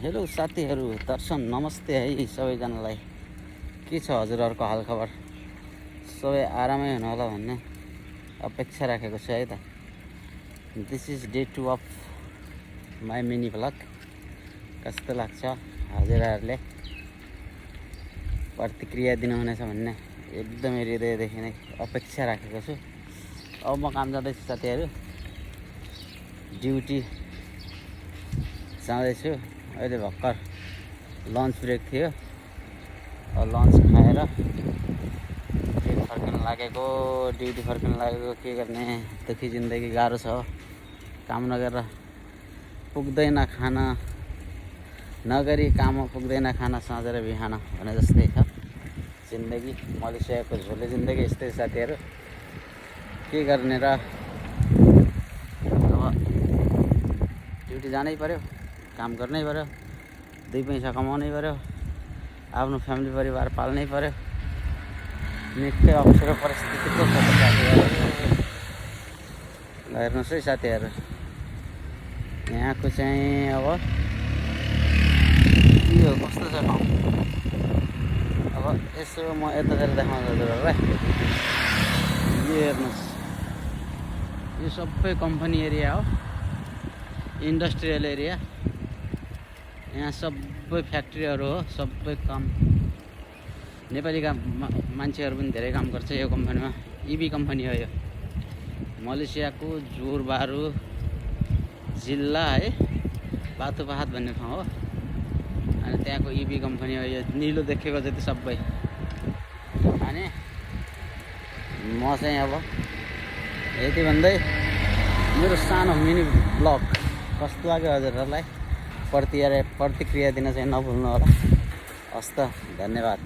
Hello साथीहरू, दर्शन नमस्ते है सबैजनालाई। के छ हजुरहरूको हालखबर? सबै आरामै हुनु होला भन्ने अपेक्षा राखेको छु है त। This is day 2 of my mini vlog. कस्तो लाग्छ हजुरहरूले? प्रतिक्रिया दिनुहुनेछ भन्ने एकदमै हृदयदेखि नै अपेक्षा राखेको छु। अब म काम जाँदैछु साथीहरू, ड्युटी जाँदैछु। अहिले भर्खर लन्च ब्रेक थियो, लन्च खाएर ड्युटी फर्किन लागेको। के गर्ने, दुखी जिन्दगी, गाह्रो छ। काम नगरेर पुग्दैन खाना, नगरी काम पुग्दैन खाना, साँझेर बिहान भने जस्तै छ जिन्दगी। मलेसियाको झोले जिन्दगी यस्तै साथीहरू। के गर्ने र, अब ड्युटी जानै पर्यो, काम गर्नै पर्यो, 2 पैसा कमाउनै पर्यो, आफ्नो फ्यामिली परिवार पाल्नै पर्यो। निकै अप्ठ्यारो परिस्थितिको छ साथीहरू। हेर्नुहोस् है साथीहरू, यहाँको चाहिँ अब के हो, कस्तो छ ठाउँ। अब यसो म यतातिर देखाउँछु हजुरहरूलाई। यो हेर्नुहोस्, यो सबै कम्पनी एरिया हो, इन्डस्ट्रियल एरिया। यहाँ सबै फ्याक्ट्रीहरू हो, सबै काम। नेपाली मान्छेहरू पनि धेरै काम गर्छ यो कम्पनीमा। इबी कम्पनी हो यो, मलेसियाको जोरबारु जिल्ला है, बाथुपाहात भन्ने ठाउँ हो। अनि त्यहाँको इबी कम्पनी हो यो, निलो देखेको जति सबै। अनि म चाहिँ अब यति भन्दै मेरो सानो मिनी ब्लग कस्तो लाग्यो हजुरहरूलाई प्रतिक्रिया दिन चाहिँ नभुल्नु होला। हस् त, धन्यवाद।